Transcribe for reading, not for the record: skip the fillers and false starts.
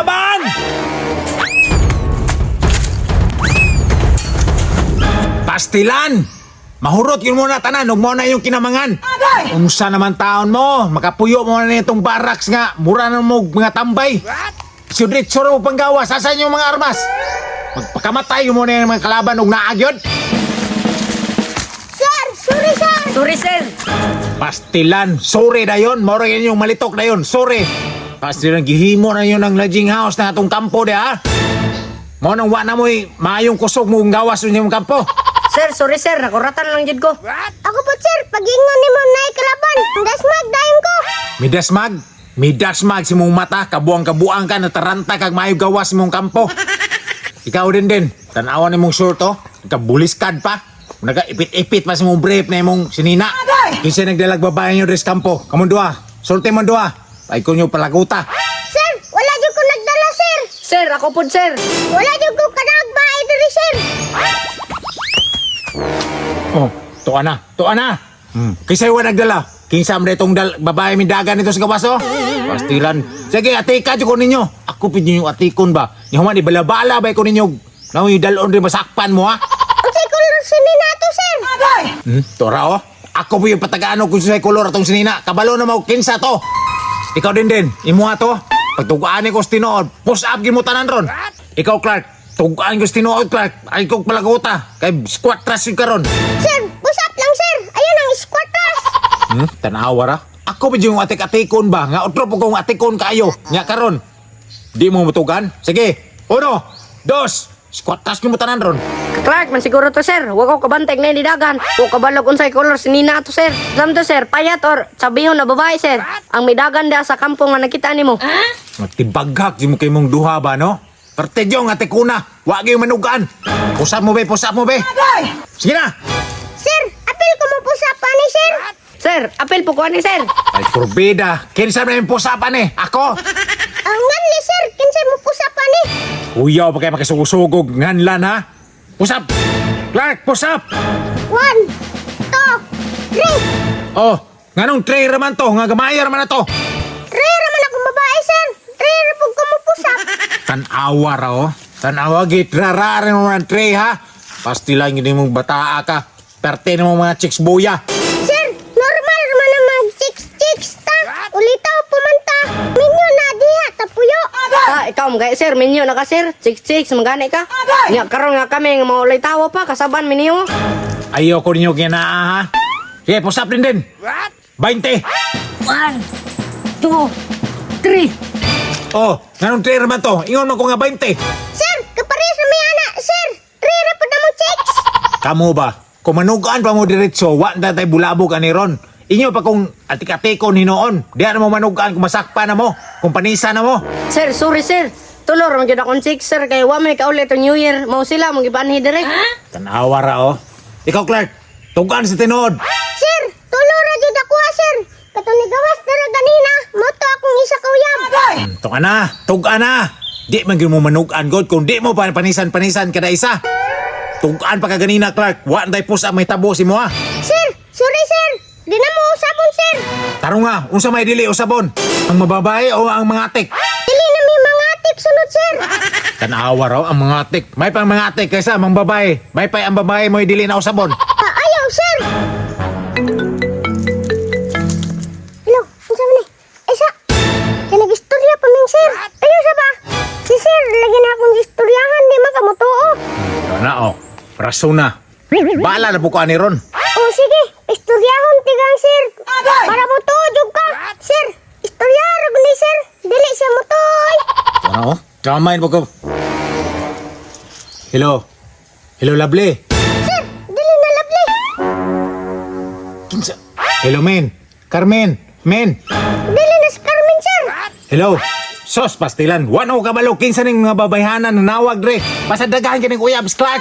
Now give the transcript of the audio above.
Laban! Pastilan! Mahurot yun muna tanan, ug mo na yung kinamangan. Unsa naman taon mo, makapuyo mo na nitong barracks nga, mura na mo mga tambay. Sudrit suro mo panggawas, asan yung mga armas? Magpakamatay mo na yung mga kalaban og naag yun. Sir, sorry sir. Sorry, sir. Pastilan, sorry na yun, moro yun yung malitok na yun, sorry. Pastilan, gihimo na yun ang lodging house na atong kampo di ha. Mo nang wa na mo'y maayong kusog mo gawas yung kampo. Sir, sorry, sir. Nakuratan lang jud ko. Ako po sir, pag-ingon ni mo na kalaban. Dasmag dayon ko. Midasmag, midasmag si mong mata, kabuang-kabuang ka, nataranta kag maayo gawas mong kampo. Ikaw din din, tanawan ni mong short oh, nagkabuliskad pa. Nagaipit-ipit pa sa mong brief na imong sinina. Kinsa nagdalag babae nyo dres kampo, kamong duha, sulti mong duha. Ay ko nyo palaguta. Sir, wala jud ko nagdala sir. Sir, ako po, sir. Wala jud ko kanag bae diri sir. Oh, tuwa na, tuwa na. Kinsa wa nagdala? Kinsa man itong dal babae mindagan nito sa gawas oh? Pastilan. Sige, atika jud ko ninyo. Ako pid yung atikon ba? Ni human ibalabala ba ko ninyo? Nao yung dalon rin masakpan mo ha? Unsay kolor sinina to sir? Tora oh. Ako po yung patagaan kung sa kolor atong sinina. Kabalo na mo kinsa to. Ikaw din din, imuha to. Pagtugaan ko sa tinuod, push up gid mo tanan ron. Ikaw Clark, tugaan ko sa tinuod Clark. Ay kong palaguta. Kay squat thrust yun karon. Sir, usap lang sir. Ayun ang squat rush. Tanawa ra. Ako pa yung atik-atikon ba? Nga otro po kong atikon kaayo. Nya karon. Di mo mutugan? Sige. Uno, dos, squat thrust mo tanan ron. Clark, man siguro to, sir. Wa ko kabantay na dagan. Wa kabalog unsay color sinina to, sir. Sam to, sir. Payat or sabihon na babae, sir. Ang midagan da sa kampo nga nakita nimo. Magtibaghak di mo kay mong duha ba no? Parte yung atikuna. Wa gyud manugan. Pusap mo be, pusap mo be. Sige na. Sir, apil ko mo pusapan ni sir. Sir, apil po ko ani, sir. Ay kurbida. Kinsa man yung pusapan eh? Ako. Ang nganli sir, kinsay mo pusapan ni? Kuyaw pa kay makisugusugog nganlan ha. Pusap. Clark, pusap. One, two, three. Oh, nganong tray raman to, nga gamay raman na to. Three raman akong babae sir. Three ra pud ko mo pusap. Tanawa ra oh. Tanawa gitrara rin mo ng tray ha. Pasti lang yun mong bataa ka. Perte na mo mga chicks buya. Sir, normal raman ang mag chicks chicks ta. Ulitaw pumanta. Minyo na diha tapuyo. Ah, ikaw mga sir, minyo na ka, sir. Chicks chicks magani ka. Nya karon nga kami nga maulay tawo pa kasaban minyo. Ayoko ninyo kinaa ha. Sige, pusap din din. 20. One, two, three. Oh, nganong tray raman to? Ingon man ko nga 20. Sir, kapares na may ana, sir. Three ra pud na mo chicks. Kamo ba? Kung manugaan pa mo diretso, wa na tay bulabog ani ron. Inyo pa kung atik-atikon hinoon. Diyan na mo manugaan kung masakpa na mo, kung panisa na mo. Sir, sorry sir. Tulor man gyud akong chicks sir kay wa may kaulit ang New Year. Mao sila mong gipanhi dire. Tanawa ra oh. Ikaw Clark, tugaan sa tinuod. Sir, tulo ra jud ako ah, sir. Katong nigawas dara ganina, mo to akong isa ka uyab. Tuga na, tuga na. Di man gyud mo manugaan god kung di mo pa panisan-panisan kada isa. Tugaan pa ka ganina Clark, wa nay push up may tabo si mo ha. Sir, sorry sir. Di na mo usabon sir. Tarong nga, unsa may dili usabon? Ang mababae o ang mga atik? Dili na mi mga atik sunod sir. Tanawa raw ang mga atik. May pang mga atik kaysa ang babae. May pa ang babae mo'y dili na usabon. Ah, ayaw sir. Hello, unsa man ni? Ay sa. Kay nag-istorya pa min sir. Ayaw sa ba? Si sir, lagi na akong istoryahan, di man ka motuo. Ano na oh, rason na. Bala na po ko ani ron. Oh, sige, istoryahon tigang sir. Para motuo jud ka. Sir, istorya ra gud ni sir. Dili siya motuoy. Ano oh, dramain po ko. Hello. Hello, lovely. Sir, dili na lovely. Kinsa? Hello, men. Carmen. Men. Dili na si Carmen sir. Hello. Sos pastilan. Wano kabalo kinsa ning mga babayhanan na nawag dre. Basta dagahan kining uyabs Clark.